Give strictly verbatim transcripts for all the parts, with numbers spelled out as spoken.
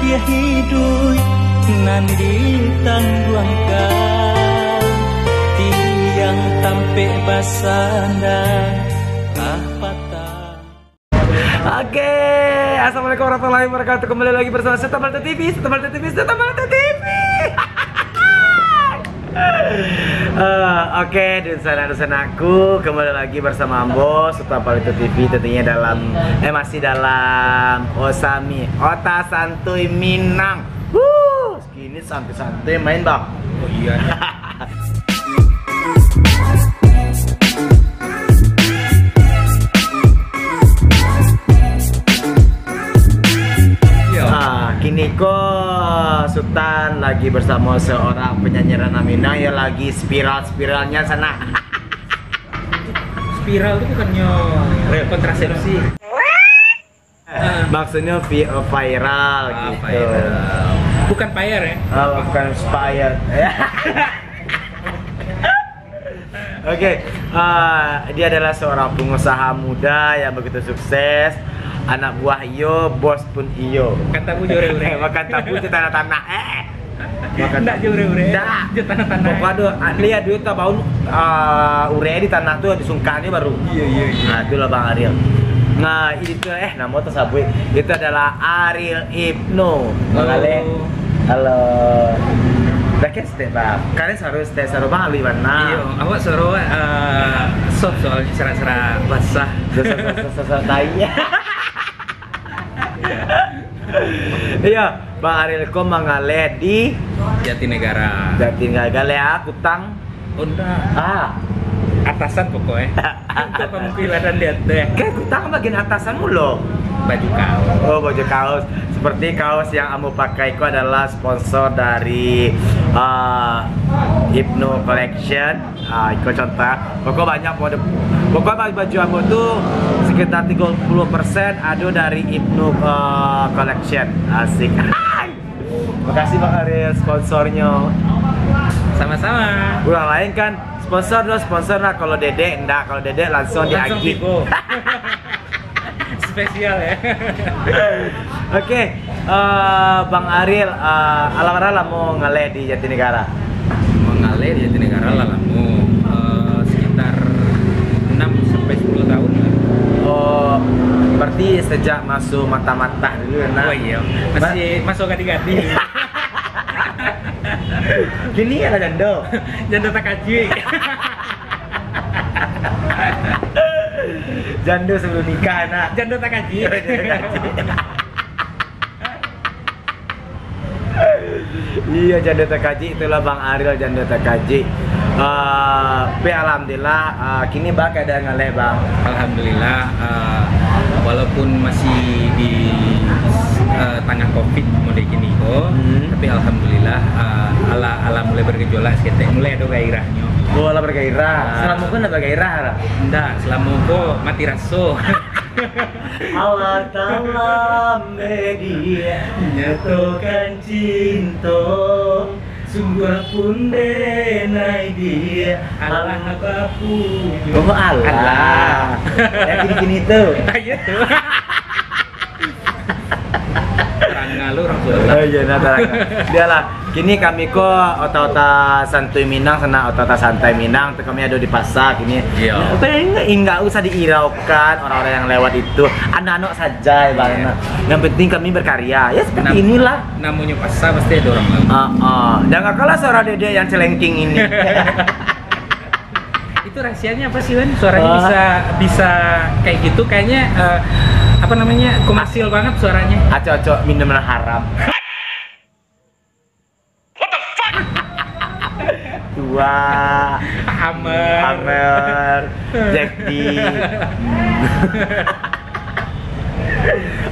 Biaya hiduik nan ditangguangkan, tiang tampek basandar ah patang. Oke, assalamualaikum warahmatullahi wabarakatuh. Kembali lagi bersama Sultan Balita T V, Sultan Balita T V, Sultan Balita T V. Eh, oke, dunsanak-dunsanakku, kembali lagi bersama ambo, Sultan Balita T V, tentunya dalam, eh, masih dalam Osami, Ota Santuy Minang. Wuh, kini santai-santai main, Bang. Oh iya. Iya. Ah, kini ko Sultan lagi bersama seorang penyanyi ranah Minang yang lagi spiral-spiralnya sana. Spiral itu bukannya kontrasepsi. Ah. Maksudnya vi-, viral Ah, gitu. Viral. Bukan fire ya? Ah, bukan fire. Oke, ah, dia adalah seorang pengusaha muda yang begitu sukses. Anak buah iyo, bos pun iyo. Makan tabu jo urek-urek. Makan tabu jo tanah-tanah. Eh. Makan Ndak tabu. Jo urek-urek. Ndak. Jo tanah-tanah. Pokoknya ada, ah, lihat duit tak bau, ah, urek di tanah tu disungkahnya baru. Iya, iya, iya. Nah, itulah Bang Ariel. Nah, itu, eh, nama tersabuik. Itu adalah Ariel Ibnu. Bang Ale. Oh. Halo. Dah kan step, Bang? Kalian harus step, harus Bang Ali mana? Iya, awak suara, eh, soft soalnya, serak-serak basah. Sosok-sosok tai. Iya, Bang Ariel ko mangaleh di Jatinegara. Jatinegara, ya, Kutang. Honda. Ah. Atasan pokoknya. Itu apa mungkin ada di atas? Kan Kutang bagian atasan mulu. Baju kaos. Oh, baju kaos. Seperti kaos yang ambo pakai itu adalah sponsor dari, ah, Ibnu Collection. Ah, iko contoh. Pokok banyak mode. Pokok baju, baju ambo tu sekitar tiga puluh persen ada dari Ibnu, eh, Collection. Asik. Makasih Bang Ariel sponsornya. Sama-sama. Urang lain kan sponsor dong, sponsor lah. Kalau Dedek ndak, kalau Dedek langsung Langsung diagih. Tigo. Spesial ya. Oke, eh, Bang Ariel, eh, alah bara lamo ngaleh di Jatinegara? Mangaleh di Jatinegara lah lamo, eh, sekitar enam sampai sepuluh tahun lah. Oh, berarti sejak masuk mata-mata dulu ya, nak? Oh iya, masih masuk gadih-gadih. Kini ada jando. Jando takajik. Jando sebelum nikah, nak. Jando takajik. Iya, jando takajik itulah Bang Ariel, jando takajik. Ah, tapi alhamdulillah, ah, kini ba keadaan ngaleh, Bang. Alhamdulillah, ah, walaupun masih di, ah, tangah covid mode kini ko, Hmm. tapi alhamdulillah, ah, alah, alah mulai bergejolak saketek, mulai ada gairahnyo. Oh, alah bergairah. Ah. Selama ko ndak bergairah lah? Ndak, selama ko mati raso. Alah dalam media nyatokan cinto, sungguh pun denai dia. Alah bapu. Oh, alah. Alah. Ya, kini-kini tu. Ah, iya tu. Terang lu orang tua. Oh, iya, nah, terang. Biarlah. Kini kami ko Ota-Ota Santuy Minang, sana Ota-Ota Santai Minang, tu kami ada di pasar kini. Iya. Nah, apa yang enggak, enggak usah dihiraukan orang-orang yang lewat itu. Anak-anak saja ya, Bang. Iya. Nah, yang penting kami berkarya. Ya, seperti Nam-, inilah. Namanya pasar pasti ada orang lain. Ah, ah. Jangan kalah suara Dedek yang celengking ini. Itu rahasianya apa sih, Wan? Suaranya Ah. bisa, bisa kayak gitu, kayaknya, eh, apa namanya, komersil banget suaranya. Acok-acok minuman haram. Tua. Amer. Amer. Jack D.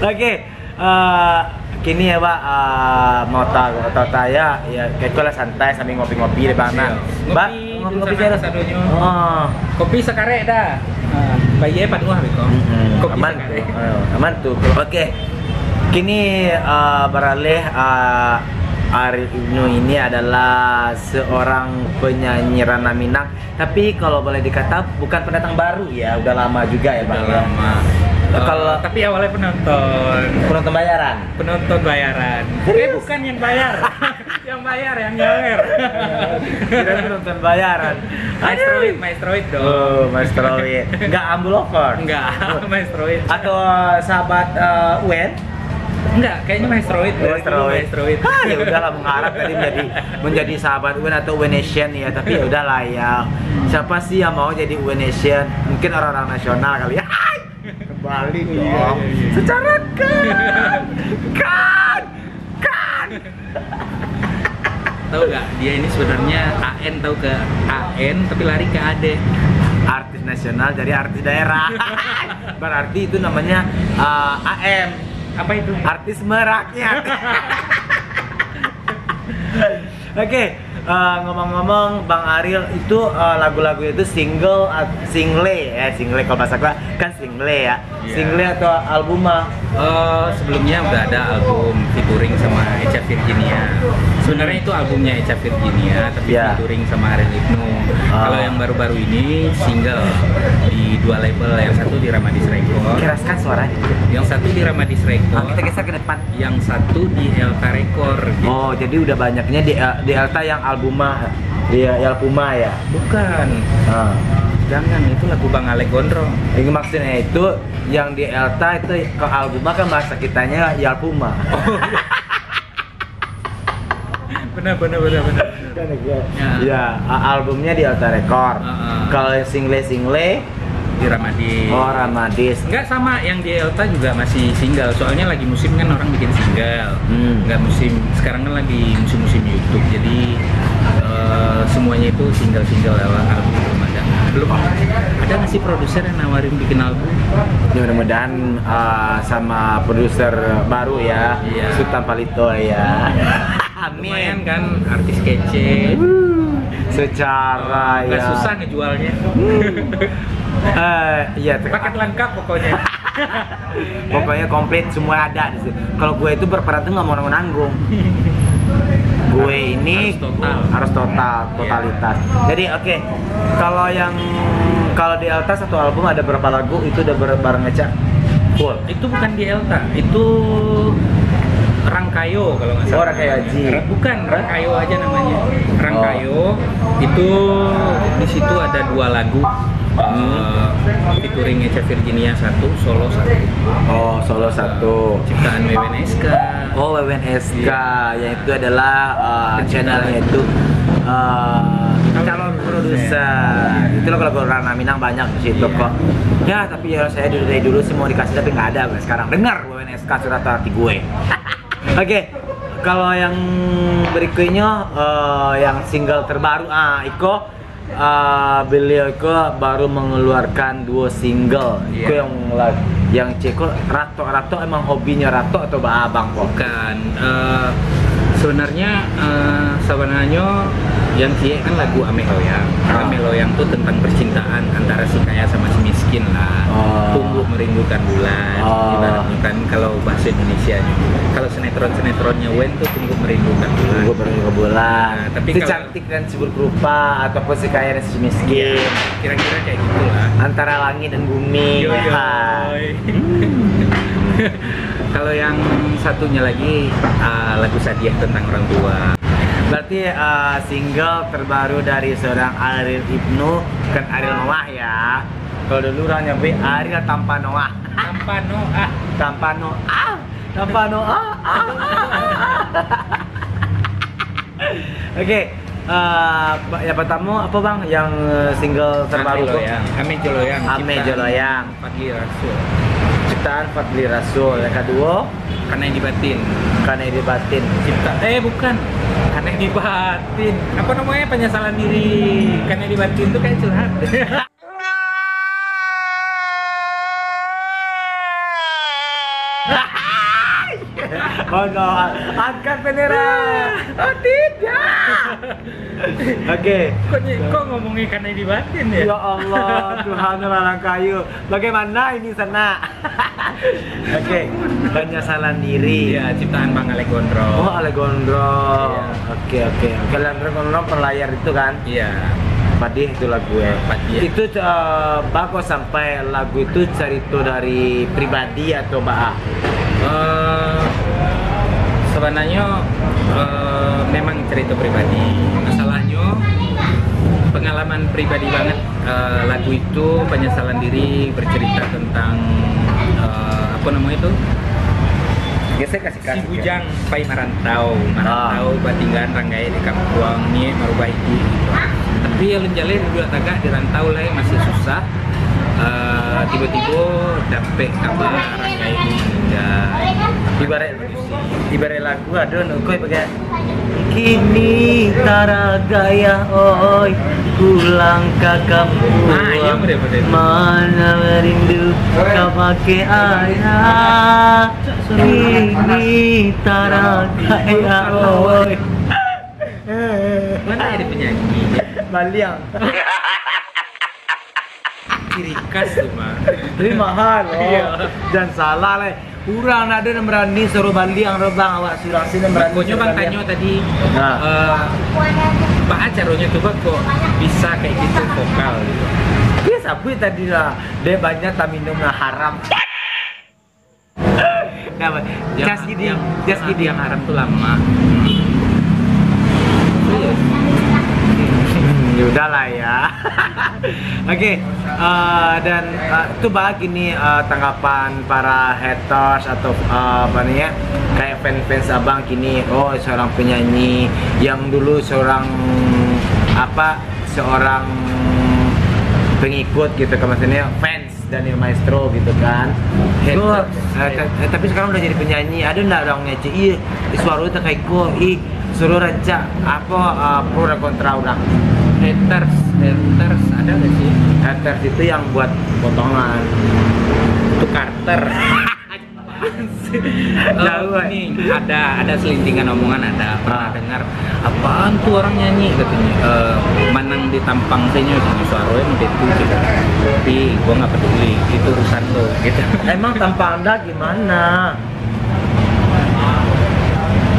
Oke, eh, kini ya, Pak, eh, mau tahu, tahu, tahu ya, ya, kayak lah santai sambil ngopi-ngopi deh, Bang. Nah, Iya. Bang, Ngopi, ngopi-ngopi dulu sana aja. Sadonyo. Oh. Kopi sakarek dah. Ah, bayar panuah beko. Mm-mm. Kopi Aman sakarek. Tuh. Eh, aman tuh. Oke. Kini, eh, beralih, eh, Ariel Ibnu ini adalah seorang penyanyi ranah Minang. Tapi kalau boleh dikata bukan pendatang baru ya, udah lama juga ya, Bang, Udah ya? lama. Kalau Tapi awalnya penonton. Penonton bayaran. Penonton bayaran. Eh, bukan yang bayar. Yang bayar, yang nyawer. Kira penonton bayaran. Maestroid, Maestroid dong. Oh, Maestroid. Enggak Ambulover. Enggak, Maestroid. Atau sahabat eh, Wen? Enggak, kayaknya Maestroid. Dari dulu Maestroid. Maestroid. Ah, ya udahlah, mengharap tadi menjadi menjadi sahabat Wen atau Wen Nation ya, tapi ya udahlah ya. Siapa sih yang mau jadi Wen Nation? Mungkin orang-orang nasional kali ya. Kebalik Iya, dong. Iya, iya. Secara kan kan kan Tahu nggak, dia ini sebenarnya A N, tahu ke A N tapi lari ke A D. Artis nasional jadi artis daerah. Berarti itu namanya uh, A M. Apa itu? Artis merakyat. Oke, uh, ngomong-ngomong, Bang Ariel itu uh, lagu-lagunya itu single, uh, single ya, single kalau bahasa gua kan single ya. Iya. Single atau album mah? Eh, sebelumnya udah ada album featuring sama Echa Virginia. Sebenarnya itu albumnya Echa Virginia, tapi Ya. Featuring sama Ariel Ibnu. Ah. Kalau yang baru-baru ini single di dua label, yang satu di Ramadis Record, Keraskan suaranya. Yang satu di Ramadis Ah, Record, kita geser ke depan. Yang satu di Elta Record. Oh, jadi udah banyaknya di di Elta yang album mah. Iya, album mah ya. Bukan, Ah. Jangan, itu lagu Bang Alek Gondrong. Ini maksudnya itu yang di Elta itu ke album mah kan bahasa kitanya ya album mah. Benar, benar, benar, benar. Kan ya. Ya. Ya, a- albumnya di Elta Record. Heeh. Kalau yang single-single Di Ramadis. Oh, Ramadis. Enggak, sama, yang di Elta juga masih single. Soalnya lagi musim kan orang bikin single. Hmm. Enggak musim, sekarang kan lagi musim-musim YouTube. Jadi eh, semuanya itu single-single, album belum ada. Belum ada nggak sih produser yang nawarin bikin album? Ya, mudah-mudahan uh, sama produser baru ya, Iya. Sutan Palito ya. Lumayan kan, artis kece. Secara Nggak ya. Susah ngejualnya. Eh, iya, ter- Paket lengkap pokoknya. Pokoknya komplit, semua ada di situ. Kalau gue itu berperan tuh nggak mau nanggung. Gue ini Harus total. harus total, totalitas. Jadi oke, kalau yang kalau di Elta satu album ada berapa lagu itu udah ber- bareng Echa? Full. Itu bukan di Elta, itu Rangkayo kalau nggak salah. Oh, Rangkayo Aji. Ra- Bukan, Rangkayo aja namanya. Rangkayo itu di situ ada dua lagu. Eh, featuring Echa Virginia satu, solo satu. Oh, solo satu. Ciptaan Wewen S K. Oh, Wewen S K, yang itu adalah uh, channelnya itu uh, calon produser. Itulah kalau orang Minang banyak di situ Iya. Kok. Ya, tapi ya saya dari dulu sih mau dikasih tapi nggak ada sampai sekarang. Dengar Wewen S K surat hati gue. Oke, kalau yang berikutnya eh, yang single terbaru ah Iko eh, beliau Iko baru mengeluarkan dua single. Iko Iya. Yang lag- yang Ceko ratok-ratok emang hobinya ratok atau ba abang kok? Bukan, eh, sebenarnya eh, sebenarnya yang ciek kan lagu Ameh Loyang. Ah. Ameh Loyang tuh tentang percintaan antara si kaya sama si miskin lah. Oh. Tunggu merindukan bulan. Oh. Ibaratnya kan kalau bahasa Indonesia-nya. Kalau sinetron-sinetronnya Wen tuh Tunggu merindukan bulan. Tunggu merindukan bulan. Nah, tapi Si kalau- cantik dan si rupa ataupun si kaya dan si miskin. Kira-kira kayak gitulah. Antara langit dan bumi. Yo, yo. Ha. Kalau yang satunya lagi ah, lagu Sadiah tentang orang tua. Berarti uh, single terbaru dari seorang Ariel Ibnu, bukan Ariel Noah ya. Kalau dulu orang nyebut Ariel tanpa Noah. Tanpa Noah. Tanpa Noah. Tanpa Noah. Oke, eh, yang pertama apa bang? Yang single terbaru Ameh kok? Loyang. Ameh Joloyang. Ameh Ciptaan Joloyang. Fadli Rasul. Ciptaan Fadli Rasul. Yang kedua, Kanai di Batin. Kanai di Batin. Cipta, eh bukan. Kanai di Batin. Apa namanya, penyesalan diri. Kanai di Batin tuh kayak curhat. Oh no, angkat bendera. Oh tidak. Oke. Kok, ny- kok ngomongnya Kanai di Batin ya? Ya Allah, Tuhan orang kayu. Bagaimana ini sana? Oke, penyesalan diri. Iya, ciptaan Bang Alek Gondrong. Oh, Alek Gondrong. Iya. Oke, oke. Oke, Alek Gondrong pelayar itu kan? Iya. Padih tu lagu, eh. Padih. Itu, eh, bako sampai lagu itu carito dari pribadi atau baa? Eh, sebenarnyo, eh, memang carito pribadi. Masalahnyo pengalaman pribadi banget. Eh, lagu itu penyesalan diri, bercerita tentang, eh, apa namanya itu? Gesek kasih Si Bujang pai marantau, marantau batinggalan ranggai di kampuang, niaik marubah iduik gitu. Tapi alun jaleh duduak tagak di rantau lai masih susah. Eh, tibo-tibo dapek kabar ranggai tu maningga. Ibarat, ibarat lagu ado nu koi bagai, "Kini taragak yah, oi, pulang ka kampuang. Ah, iyo, model-model tu. Mana rindu ka bakeh ayah. Kini taragak yah, oi." Mana jadi penyanyi? Baliang. Ciri khas tu mah. Tapi mahal, oh. Iyo. Jan salah lai. Urang ndak ado nan barani suaro baliang tu, Bang. Awak surang se nan barani. Makonyo suaro Bang baliang. Tanyo tadi, nah, eh, baa caronyo tu, Bang, kok bisa kayak gitu vokal gitu? Iyo, sabuik tadi lah. Dek banyak taminum nan haram. Dah, Bang. Yang, Just kidding. Yang, Just yang, kidding. Yang haram tu lamak. Serius. Hmm, ya udahlah ya. Oke, eh, dan, eh, tu baa kini, eh, tanggapan para haters atau, eh, apa ni ya, kayak fans-fans abang kini, oh, seorang penyanyi yang dulu seorang, apa, seorang pengikut gitu kan, maksudnya fans Daniel Maestro gitu kan. Haters. Eh, ta-, eh, tapi sekarang udah jadi penyanyi, ada ndak orang ngecek, "Ih, suaro tak kayak ko, ih, suaro rancak," apa, eh, pro dan kontra orang? Haters, haters ada gak sih? Haters itu yang buat potongan. Itu Carter. Jauh, eh. Ini ada, ada selintingan omongan, ada pernah dengar, "Apaan tuh orang nyanyi?" katanya. "Eh, manang di tampang senyo, suaro yang itu," gitu. Tapi gua nggak peduli, itu urusan lo, gitu. Emang tampang anda gimana?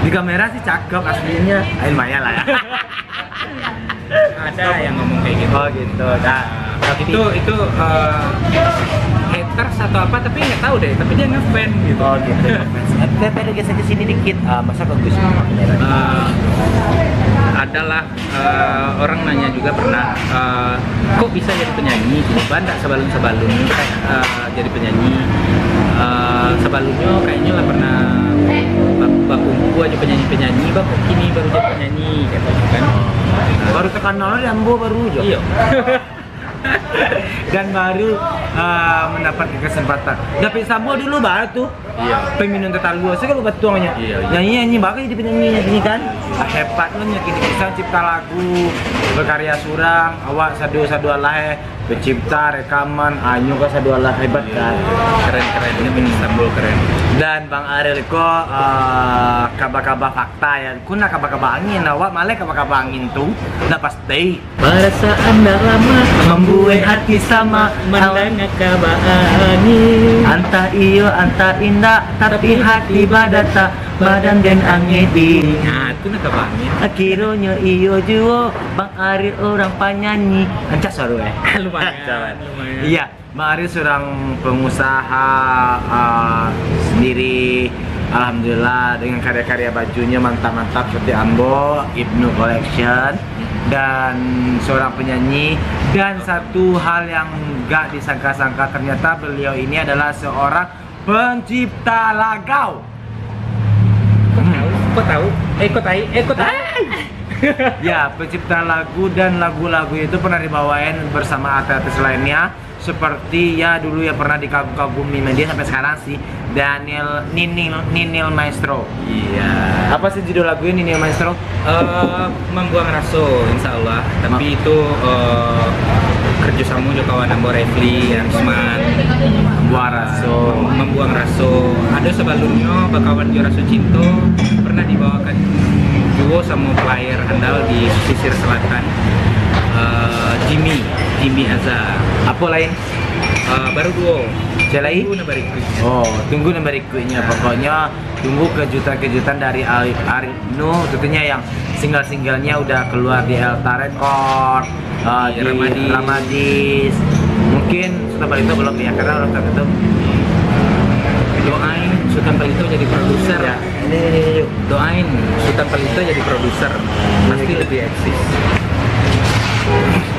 Di kamera sih cakep aslinya. Eh, lumayan lah ya. Ada yang ngomong kayak gitu. Oh, gitu. Nah, tapi itu, itu, eh, haters atau apa, tapi nggak tahu deh. Tapi dia ngefans gitu. Oh, gitu, ngefans. Eh, Pepe, ada geser ke sini dikit. Ah, masa bagus. Eh, adalah, eh, orang nanya juga pernah, eh, "Kok bisa jadi penyanyi? Coba ndak sabalun-sabalun, eh, jadi penyanyi? Eh, sabalunnyo kayaknyo lah pernah ba-, bakumpul aja penyanyi-penyanyi, bah, kok kini baru jadi penyanyi?" Kayak gitu kan. Baru terkenal di Ambo baru je. Iya. Dan baru, ah, mendapatkan kesempatan. Dapik samo dulu, bah, tu. Iya. Peminum teh talua, saya kalau batuangnya. Iya, iya. Nyanyi-nyanyi, bah, jadi penyanyi, nyanyi kan. Ah, hebat lo, nyo kini bisa cipta lagu, berkarya surang, awak sadu-sadu alai, pencipta, rekaman, anyo kan sadu alai, hebat kan. Keren, keren. Ini Istanbul keren. Dan Bang Ariel ko, ah, kaba-kaba fakta ya. Ku nak kaba-kaba angin, awak maleh kaba-kaba angin tu, dah pasti. Perasaan dah lama membuat hati sama mandanga kaba angin. Antah iyo, antah indak, tapi hati badata, badan den angin di. Nah, tu nak kaba angin. Akironyo iyo juo, Bang Ariel orang panyanyi. Ancah suaro, eh. Lumayan, lumayan. Iya. Bang Ariel seorang pengusaha, ah, sendiri. Alhamdulillah, dengan karya-karya bajunya mantap-mantap seperti Ambo, Ibnu Collection, dan seorang penyanyi. Dan satu hal yang gak disangka-sangka, ternyata beliau ini adalah seorang pencipta lagau. Kok tahu? Kok tahu? Eh, kok tai? Eh, kok tai? Ya, pencipta lagu dan lagu-lagu itu pernah dibawain bersama artis-artis lainnya. Seperti ya dulu ya pernah dikagum-kagumi media sampai sekarang sih, Daniel Ninil, Ninil Maestro. Iya. Apa sih judul lagunya Ninil Maestro? Eh, Membuang Raso, insya Allah. Tapi itu, eh, kerjasama jo kawan ambo Refli, Arisman. Membuang Raso. Mem-, Membuang Raso. Ada sebelumnya bakawan jo Raso Cinto, pernah dibawakan duo sama player handal di Pesisir Selatan, eh, Jimmy, Jimmy Azhar. Apa lain? Ah, baru duo. Siapa lagi? Tunggu nan barikuiknyo. Oh, tunggu nan barikuiknyo. Pokoknya tunggu kejutan-kejutan dari Arif, Arif Nu, tentunya yang single-singlenya udah keluar di Elta Record, uh, Di di Ramadis. Ramadis. Mungkin Sutan Palito belum ya, karena orang tertutup. Doain Sutan Palito jadi produser. Ya, ini, ini, ini, yuk. Doain Sutan Palito jadi produser. Pasti lebih eksis.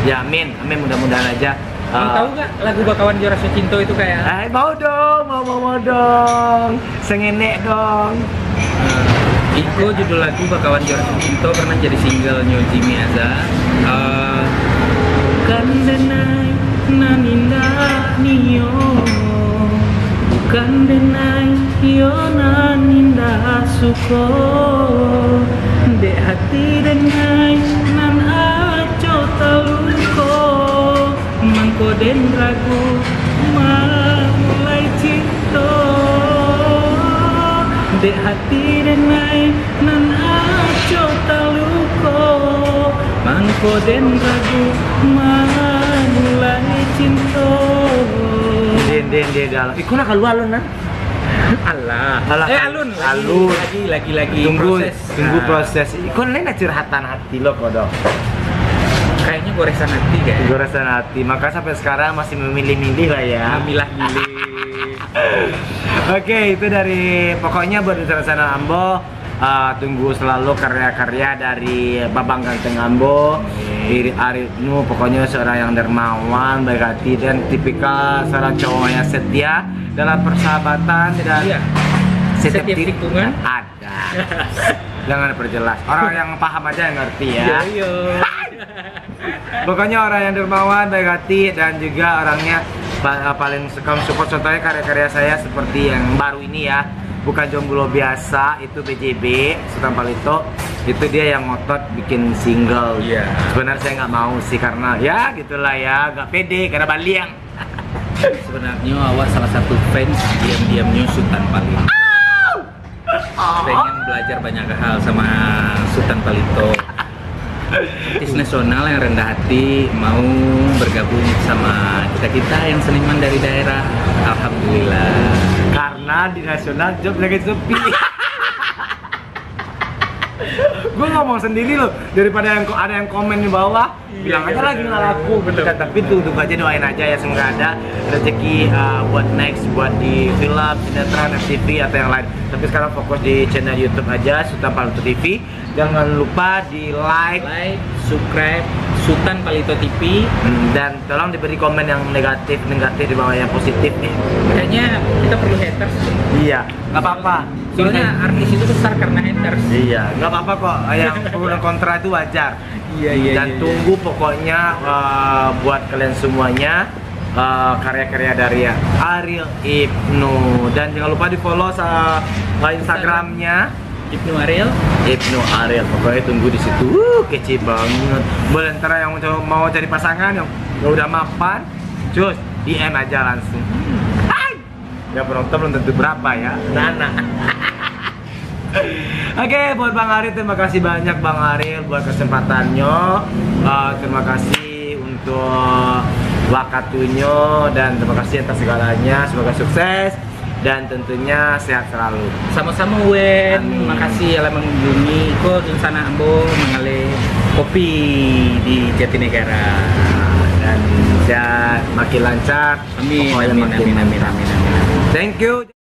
Ya, amin, amin, mudah-mudahan aja. Kamu Uh, tahu nggak lagu Bakawan Jo Raso Cinto itu kayak? Eh, mau dong, mau, mau, mau dong. Sengenek dong. Iko judul lagu Bakawan Jo Raso Cinto pernah jadi singlenya Jimmy Azar. Eh, bukan denai nan indak nio, bukan denai yo nan indak suko, dek hati denai nan acok taluko. Mangko den ragu mamulai cinto, dek hati denai nan acok taluko. Mangko den ragu mamulai cinto. Din, din, din, dalam. Iko nak keluar lu, nah. Alah. Alah, Eh, alun. Lagi, Alun. Lagi, lagi, lagi. Tunggu, Proses. tunggu Ah. Proses. Iko lain nak curhatan hati lo, kok, dong. Kayaknya goresan hati, kayak. Goresan hati. Maka sampai sekarang masih memilih-milih lah ya. Memilah-milih. Oke, itu dari, pokoknya buat rencana-rencana ambo, uh, tunggu selalu karya-karya dari Babang Ganteng ambo, Iri Arif Nu, pokoknya seorang yang dermawan, baik hati, dan tipikal seorang cowok yang setia dalam persahabatan dan Iya. setiap Setiap ti- tikungan. Ada. Jangan perjelas. Orang yang paham aja yang ngerti ya. Iya, iya. Pokoknya orang yang dermawan, baik hati, dan juga orangnya pa- paling suka support. Contohnya karya-karya saya seperti yang baru ini ya, bukan jomblo biasa, itu B J B, Sutan Palito. Itu dia yang ngotot bikin single. Iya. Sebenarnya saya nggak mau sih, karena ya gitulah ya, nggak pede, karena baliang. Sebenarnya awak salah satu fans diam-diamnya Sutan Palito. Pengen belajar banyak hal sama Sutan Palito. Artis nasional yang rendah hati mau bergabung sama kita-kita yang seniman dari daerah. Alhamdulillah. Karena di nasional job lagi sepi. Gue ngomong sendiri loh, daripada yang ko- ada yang komen di bawah, Iya, bilang iya, aja lagi betul. Nggak laku, betul. Tapi itu, itu aja, doain aja ya, semoga ada rezeki, uh, buat next, buat di film, sinetron, F T V atau yang lain. Tapi sekarang fokus di channel YouTube aja, Sutan Palito T V. Jangan lupa di like. Like, subscribe Sutan Palito T V. Hmm, dan tolong diberi komen yang negatif-negatif di bawah, yang positif nih. Kayaknya kita perlu haters. Iya, nggak apa-apa. Soalnya artis itu besar karena haters. Iya, nggak apa-apa kok. Yang pro dan kontra itu wajar. Iya, iya. Dan tunggu pokoknya, uh, buat kalian semuanya, uh, karya-karya dari Ariel Ibnu. Dan jangan lupa di follow sa- uh, Instagramnya Ibnu Ariel. Ibnu Ariel. Pokoknya tunggu di situ. Uh, kece banget. Boleh, ntar yang mau, mau cari pasangan, yang udah mapan, cus, D M aja langsung. Hai. Ya, penonton belum tentu berapa ya. Nana. Oke, buat Bang Ariel, terima kasih banyak Bang Ariel buat kesempatannya. Uh, terima kasih untuk wakatunya dan terima kasih atas segalanya. Semoga sukses dan tentunya sehat selalu. Sama-sama, Wen. Amin. Makasih lah mengunjungi. Ko dunsanak ambo mangaleh kopi di Jatinegara. Dan sehat, makin lancar. Amin, Pokoknya amin, makin amin, amin, mantap. Amin, amin. Thank you.